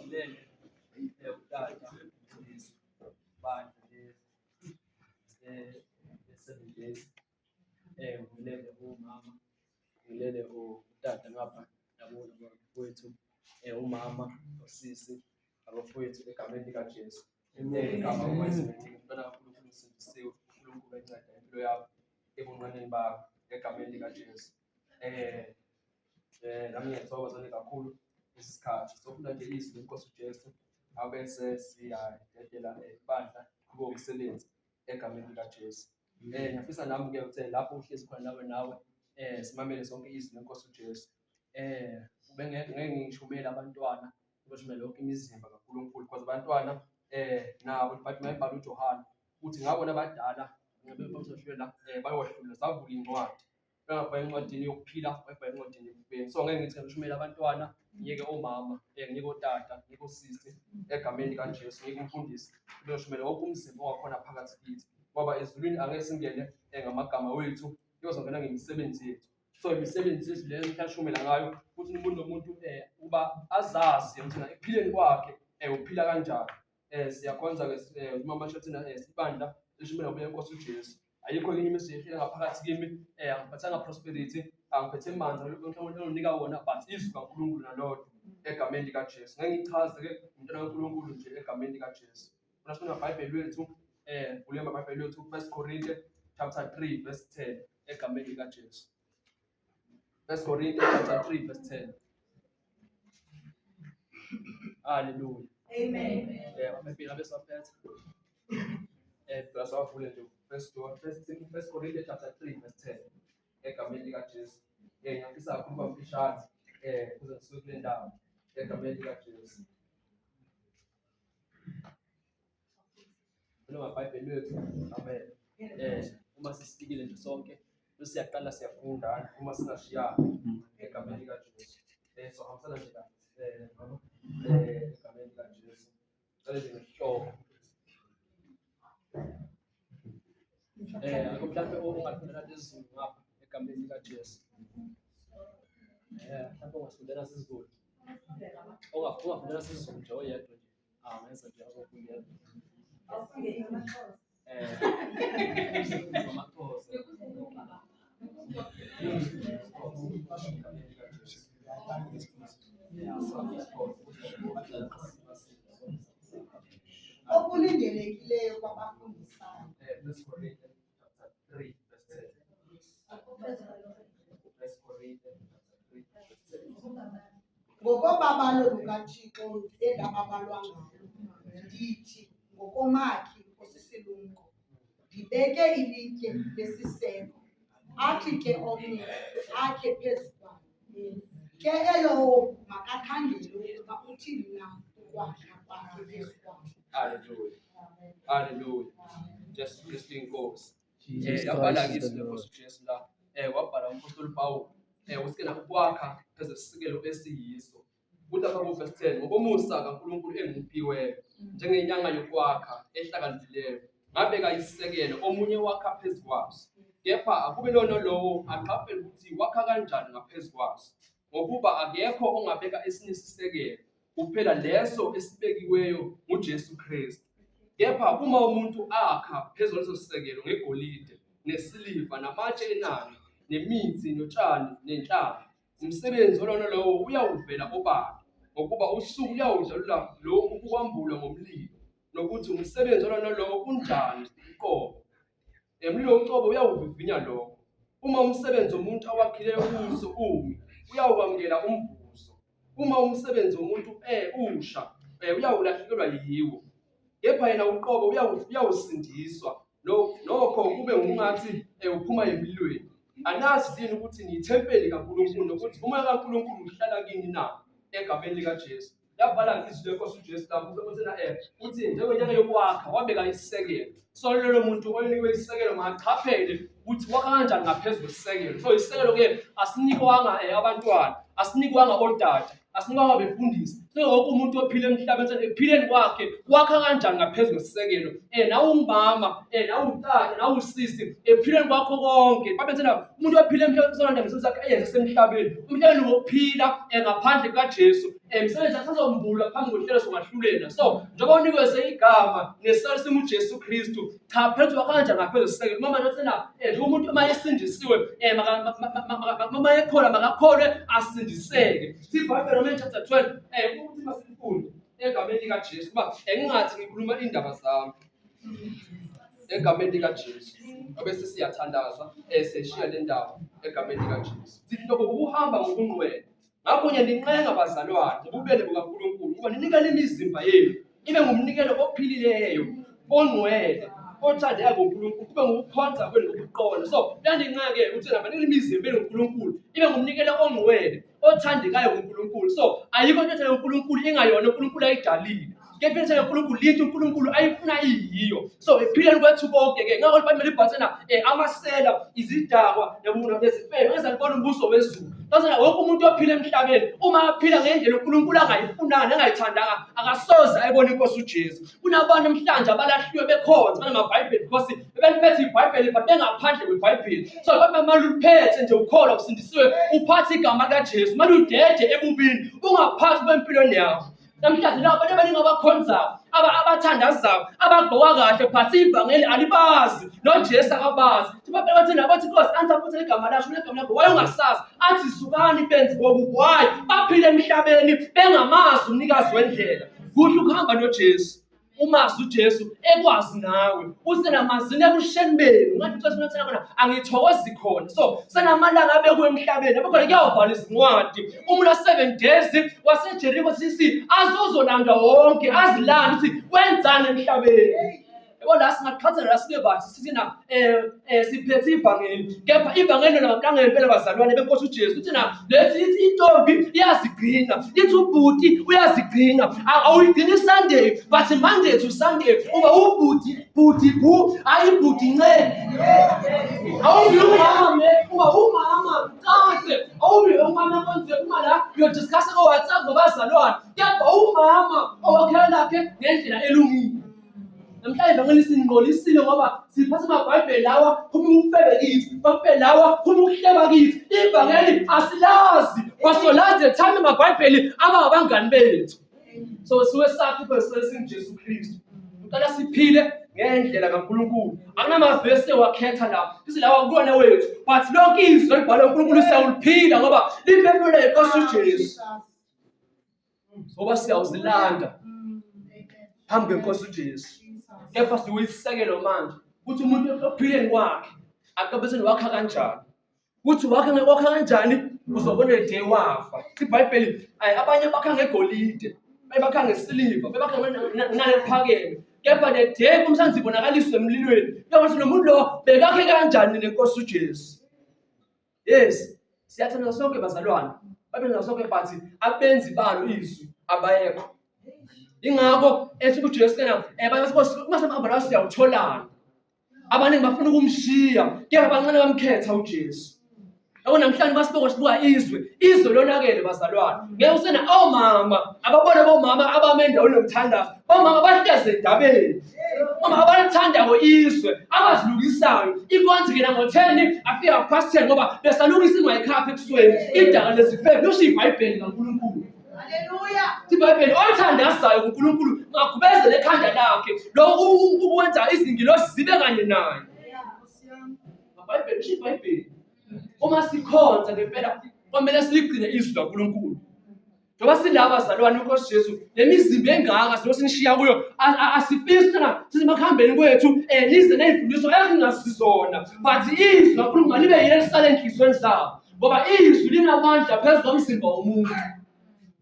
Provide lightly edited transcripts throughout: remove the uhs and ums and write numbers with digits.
Ngibingelele utata umfundisi bandla le-7 days. Ngibingelele umama, ngibingelele utata ngapha nabo nabafowethu, umama, osisi, abafowethu egameni likaJesu. Igama uMayisementi, umntwana kaNkulunkulu usindisiwe, uNkulunkulu enceda impilo yakho ebunqaneni bakho egameni likaJesu. Nami ngiyathokoza kakhulu lesi sikhathi. Sofunda nje izwi lenkosi uJesu abese siyadedela ibandla kube umsebenzi egameni likaJesu. Ngiyafisa nami-ke ukuthi lapho uhlezi khona nawe simamele sonke izwi lenkosi uJesu. Ngeke ngishumele abantwana, ngizoshumayela yonke imizimba kaNkulunkulu because abantwana nabo but mayibhala uJohane uthi ngabona abadala bazohlulela bayohlula zavula incwadi bengabhala encwadini yokuphila bayibhala encwadini yekufeni. So ngeke ngithi ngishumele abantwana, ngiyeke omama, ngiyeke otata, ngiyeke osisi egameni likaJesu, ngiyeke umfundisi, ngizoshumayela wonke umzimba ongakhona phakathi kithi ngoba ezulwini angeke singene ngamagama wethu, iyozongena ngemisebenzi yethu. So imisebenzi yethu leyo mhlawumbe ngayo futhi umuntu nomuntu uba azazi ukuthi ekuphileni kwakhe uphila kanjani. Siyakhonza-ke umama thina sibandla elishumela ngobuya inkosi uJesu. Ayikho enye imizi ehlele ngaphakathi kimi, angiphathanga prosperity, angiphethe manzi enginika wona, but izwi kaNkulunkulu nalodwa egameni likaJesu. Ngeke ngichaze-ke umntwana kaNkulunkulu nje egameni likaJesu. Funa sifuna amabhayibheli wethu, vule amabhayibheli wethu, First Corinthians chapter 3 verse 10 egameni likaJesu. First Corinthians chapter 3 verse 10. Hallelujah. Amen. Amabhayibheli abe sawaphethe. Plus awavule nje First John, First Corinthians chapter 3 verse 10 egameni likaJesu. Ngiyafisa kakhulu ukuba mfishane kuze ngisuke kule ndawo egameni likaJesu. Noma iBhayibheli lethu. Amen. Uma sisifikile nje sonke bese siyaqala siyafunda uma singashiyana egameni likaJesu. Sohambisana nje kahle mama egameni likaJesu. Cela nje ngesihloko. Akho mhlambe ongafundela isiZulu ngapha egameni likaJesu. Mhlambe ungasifundela isiZulu. Ongafundela isiZulu nje oyedwa nje. Ah, ngenza nje azofundela. AmaXhosa. Okulindelekileyo kwabafundisayo. First Corinthians chapter 3 verse 10. First Corinthians chapter 3 verse 10. Ngokobabalo lukaThixo endababalwa ngalo, ndithi ngokomakhi osisilumko, ndibeke ilitye lesiseko, athi ke omnye akhe phezu kwalo. Ke elowo makakhangele ukuba uthini na ukwakha kwakhe phezu kwalo. Hallelujah. Hallelujah. Jesu Kristu inkosi. Jesus Yabhala Christ is izwi the lenkosi Lord. uJesu la. Wabhala umpostoli Paul ukuthi kena ukwakha phezu kwesisekelo esiyiso. Kuthi lapha ku verse 10, ngokomusa kaNkulunkulu engiphiweyo njengenyanga yokwakha ehlakaniphileyo ngabeka isisekelo, omunye wakha phezu kwaso. Kepha akube lowo nalowo aqaphele ukuthi wakha kanjani ngaphezu kwaso. Ngokuba akekho ongabeka esinye isisekelo kuphela leso esibekiweyo nguJesu Kristu. Kepha uma umuntu akha phezu kwaleso sisekelo ngegolide nesiliva namatshe enani nemithi notshani nenhlanga, umsebenzi olona lowo uyawuvela obala, ngokuba usuku luyawudalula lokhu ukwambulwa ngomlilo, nokuthi umsebenzi olona lowo unjani uqobo. Emlilo ucobo uyawuvivinya lokho. Uma umsebenzi womuntu awakhileyo kuso umi, uyawukwamukela umvuzo. Uma umsebenzi womuntu usha, uyawulahlekelwa yiwo. Kepha yena uqobo uyawusindiswa, nokho kube ngungathi uphuma emlilweni. Anazi yini ukuthi niyithempeli kaNkulunkulu nokuthi umoya kaNkulunkulu uhlala kini na? Egameni likaJesu. Yabhala izwi lenkosi uJesu lapho uthi na uthi njengenyanga yokwakha wabeka isisekelo. So lolo muntu onikwe isisekelo makachaphele ukuthi wakha kanjani ngaphezu kwesisekelo. So isisekelo ke asinikwanga abantwana, asinikwanga odada, asinikwanga befundisi. So wonke umuntu ophila emhlabeni ekuphileni kwakhe wakha kanjani ngaphezu kwesisekelo. Nawe ungumama, nawe utata, nawe usisi, ekuphileni kwakho konke. Babethena umuntu ophila emhlabeni usonanda ngesenzo sakhe eyenze semhlabeni. Umhlabeni wokuphila ngaphandle kukaJesu. Umsebenzi asazombulwa phambi kohlelo sokwahlulela. So njengoba unikezwe igama nesalo singuJesu Kristu, cha phethu wakanjani ngaphezu kwesisekelo. Mama nothena njengoba umuntu uma esindisiwe uma ekholwa makakholwe asindiseke. IBhayibheli Romans chapter 12 ukuthi masifunde egameni likaJesu kuba engingathi ngikhuluma indaba zami egameni likaJesu ebese siyathandaza eseshiya le ndawo egameni likaJesu. Sihlobo ukuhamba ngokungqwele. Ngakho ngiyanincenga bazalwane ngobubele bukaNkulunkulu ukuba ninikele imizimba yenu ibe ngumnikelo ophilileyo ongcwele othandeka kuNkulunkulu kube ngukukhonza kwenu ngokuqonda. So kuyandinceka-ke ukuthi namba nikele imizimba yenu kuNkulunkulu ibe ngumnikelo ongcwele othandekayo kuNkulunkulu. So ayikho into ethanda uNkulunkulu ingayona uNkulunkulu ayidalile. Kepha into uNkulunkulu linto uNkulunkulu ayifuna iyiyo. So ephileni kwethu konke ke ngakho iBhayibheli libhathena amasela, izidakwa nezifebe ngezalibona umbuso wezulu. Bazana wonke umuntu ophila emhlabeni uma aphila ngendlela uNkulunkulu angayifunanga nangayithandanga akasoze ayibona inkosi uJesu. Kunabantu namhlanje abalahliwe bekhonza banamabhayibheli because bebeliphethe ibhayibheli but bengaphandle kwebhayibheli. So ibhayibheli maluliphethe nje ukholwa usindisiwe uphathe igama likaJesu maludede ebubini ungaphathi kwempilweni yakho. Namhlanje la abantu abaningi abakhonzayo, abathandazayo, abagqoka kahle but ivangeli alibazi noJesu akabazi. Bathi bathi nabo bathi Nkosi answer futhi igama lakho negama lakho why ungasazi? Athi sukani benzi bokubi why? Baphile emhlabeni bengamazi umnikazi wendlela. Kuhle ukuhamba noJesu. Umazi uJesu ekwazi nawe usenamazini ebusheni benu ngathi uCesu unathena khona angithokozi khona so senamalanga abekwe emhlabeni abekhona kuyawubhala izincwadi umula 7 days waseJericho sisi azozolanda wonke azilande ukuthi wenzani emhlabeni. Yabo la singaqhathela la sibe bathi sithi na siphethe ivangeli kepha ivangeli lona ngempela bazalwane benkosi uJesu uthi na lethi ithi intombi iyazigcina ithi ubhuti uyazigcina awuyigcini Sunday but Monday to Sunday uba ubhuti bhuti bu hayi bhuti nce awubi umama me uba umama cace awubi umama konje uma la uyodiscuss ko WhatsApp ngabazalwane kepha umama owakhela lakhe ngendlela elungile. Namhlanje ivangeli singcolisile ngoba siphatha amabhayibheli lawa phuma ukufebe kithi, bhayibheli lawa phuma ukuhleba kithi. Ivangeli asilazi. Kwasolazi the time amabhayibheli aba abangani bethu. So siwe sakhe singuJesu Kristu. Uqala siphile ngendlela kaNkulunkulu. Akunamavesi wakhetha la. Izi lawa kuwona wethu. But lonke izwi elibhalwe uNkulunkulu siyawuliphila ngoba liphefumulelwe inkosi uJesu. Ngoba siyawuzilanda phambi kwenkosi uJesu. Kepha siwisisekelo manje ukuthi umuntu ekuphileni kwakhe akabese wakha kanjani. Ukuthi wakha wakha kanjani uzobona the day wafa. IBhayibheli abanye bakha ngegolide, abanye bakha ngesiliva, abanye bakha ngenani eliphakeme. Kepha the day umsanzi ibonakaliswe emlilweni, kuyoba lo muntu lo bekakhe kanjani nenkosi uJesu. Yes, siyathanda sonke bazalwane. Babenza sonke but abenzi balo izwi abayekho. Ingakho ethi uJesu kena uma sehamba la siyawutholana. Abaningi bafuna ukumshiya kepha bancane bamkhetha uJesu. Yabo namhlanje masibuka sibuka izwe, izwe lonakele bazalwane. Ngeke usena omama, ababona bomama abame endaweni yomthandazo. Omama bahlezi endabeni. Mama abalithandako izwe, abazilukisayo. Inkonzo ingena ngo-10 afike half past 10 ngoba besalungisa ingwayikhapha ebusweni. Idaka lezifebe lusho iBhayibheli kaNkulunkulu. Haleluya. IBhayibheli olithandazayo kuNkulunkulu ngagubezela ekhanda lakhe. Lokhu ukwenza izingilosi zibe kanye naye. IBhayibheli lisho iBhayibheli. Uma sikhonza ngempela kwamele siligcine izwi likaNkulunkulu. Njengoba silaba bazalwane inkosi Jesu lemizimba engaka siloku sinishiya kuyo asifisi na sisemakhambeni kwethu nize nezimfundiso ezingasizona but izwi kaNkulunkulu malibe yilo elisale enhliziyweni zabo ngoba izwi linamandla phezu komzimba womuntu.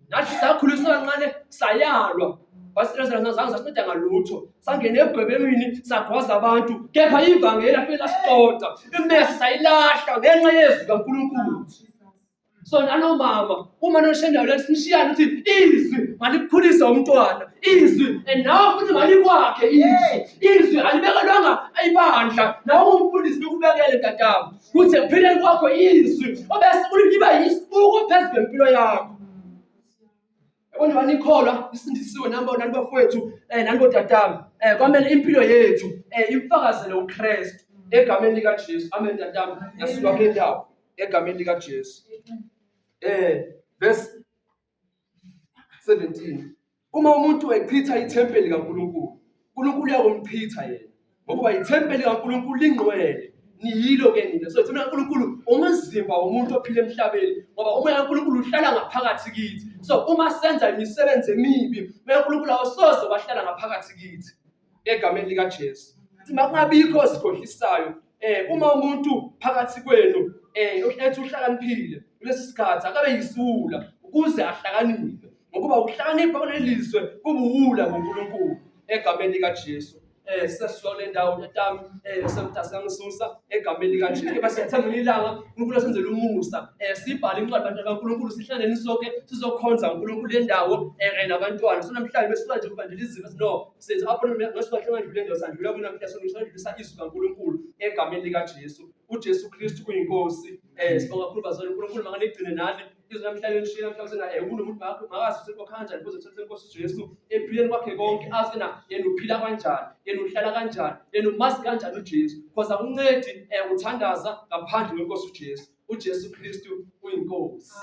Nathi sakhuliswa kancane sayalwa zange sasinceda ngalutho sangena ebugwebengwini sagwaza abantu kepha ivangeli afike lasicoca imesi sayilahla ngenxa yezwi kaNkulunkulu. So nanomama uma noshendawo lesinishiyana ukuthi izwi malikukhulise umntwana izwi and nawe futhi malikwakhe izwi izwi alibekelwanga ibandla nawe umfundisi likubekele tatami kuthi ekuphileni kwakho izwi obese liba yisibuko phezu kwempilo yakho. Yabo njengoba nikholwa nisindisiwe nami nani bafowethu nani botatami kwamele impilo yethu imfakazele uKristu egameni likaJesu. Amen tatami ngiyasuka kule ndawo egameni likaJesu. Verse 17 Uma umuntu echitha ithempeli likaNkulunkulu, uNkulunkulu uyakumchitha yena, ngokuba ithempeli likaNkulunkulu lingcwele, niyilo ke nina. So ithempeli likaNkulunkulu umzimba womuntu ophila emhlabeni, ngoba umoya kaNkulunkulu uhlala ngaphakathi kithi. So uma senza imisebenzi emibi, umoya kaNkulunkulu awusoze wahlala ngaphakathi kithi. Egameni likaJesu. Sithi makungabikho osikhohlisayo. Uma umuntu phakathi kwenu ethi uhlakaniphile kulesi sikhathi akabe yisiwula ukuze ahlakaniphe. Ngokuba ukuhlakanipha kuleli lizwe kubuwula ngoNkulunkulu egameni likaJesu. Sesisuka kule ndawo tatami semntasangisusa egameni likaJesu. Kepha siyathemba ilanga uNkulunkulu asenzele umusa. Sibhale incwadi bantwana kaNkulunkulu sihlaneni sonke sizokhonza uNkulunkulu le ndawo nabantwana. So namhlanje besuka nje evangelism no senze apho ngesuka hlangana le ndawo sandlula kunamhla sandlulisa izwi kaNkulunkulu egameni likaJesu. UJesu Kristu uyinkosi. Sibonga kakhulu bazalwane uNkulunkulu makanigcine nani izwi namhlanje lishiye namhlanje sena kunomuntu makazi ukuthi lokho kanjani kuze kuthathe inkosi uJesu ephileni kwakhe konke azi na yena uphila kanjani yena uhlala kanjani yena umazi kanjani uJesu because akuncedi uthandaza ngaphandle kwenkosi uJesu. UJesu Kristu uyinkosi.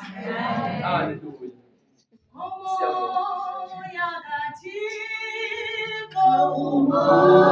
Haleluya. Siyabonga. Umoya kaThixo, umoya.